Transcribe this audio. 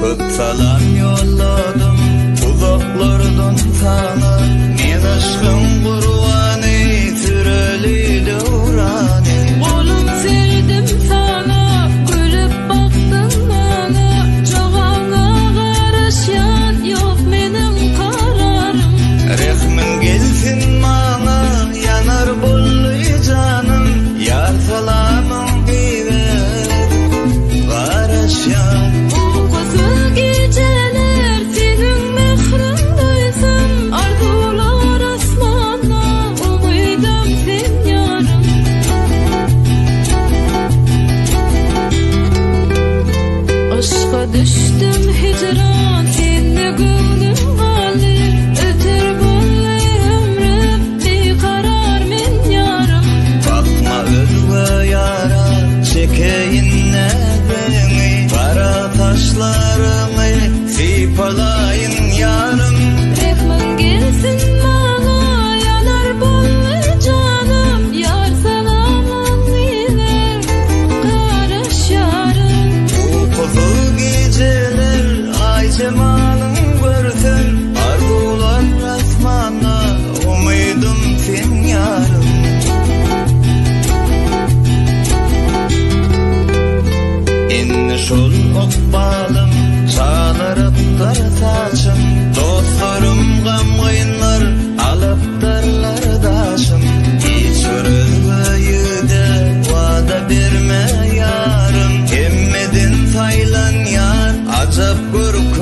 Köp salam ýolladym uzaklardan saňa Men yşkyň gurbany süreli döwrany. Golum serdim saňa, gülüp bakdyň maňa Jogaňa garaşýan, ýok meniň kararym. Rehmiň gelsin maňa, ýanar boldy janym Ýar salamyň iber, garaşýan. Ukusyz gijeler seniň mähriň duýsam Arzuwlar asmanda, umydym sen ýarym. Yşka düşdüm hijran sende göwnüm galdy Öter boldy ömrüm bikarar men ýarym. Bakma özge ýara çekeýin näziňi Gara saçlaryňy sypalaýyn ýarym. Rehmiň gelsin maňa ýanar boldy janym Ýar salamyň iber garaşýaryn. Ukusyz gijeler aý jemalyň görsem Arzuwlar asmanda umydym sen ýarym. Indi şol ykbalym çalarypdyr saçym Dostlarym gamgynlar alypdyrlar daşym Hiç bir özge ýigide wada berme ýarym Hemmeden saýlan ýar ajap görk.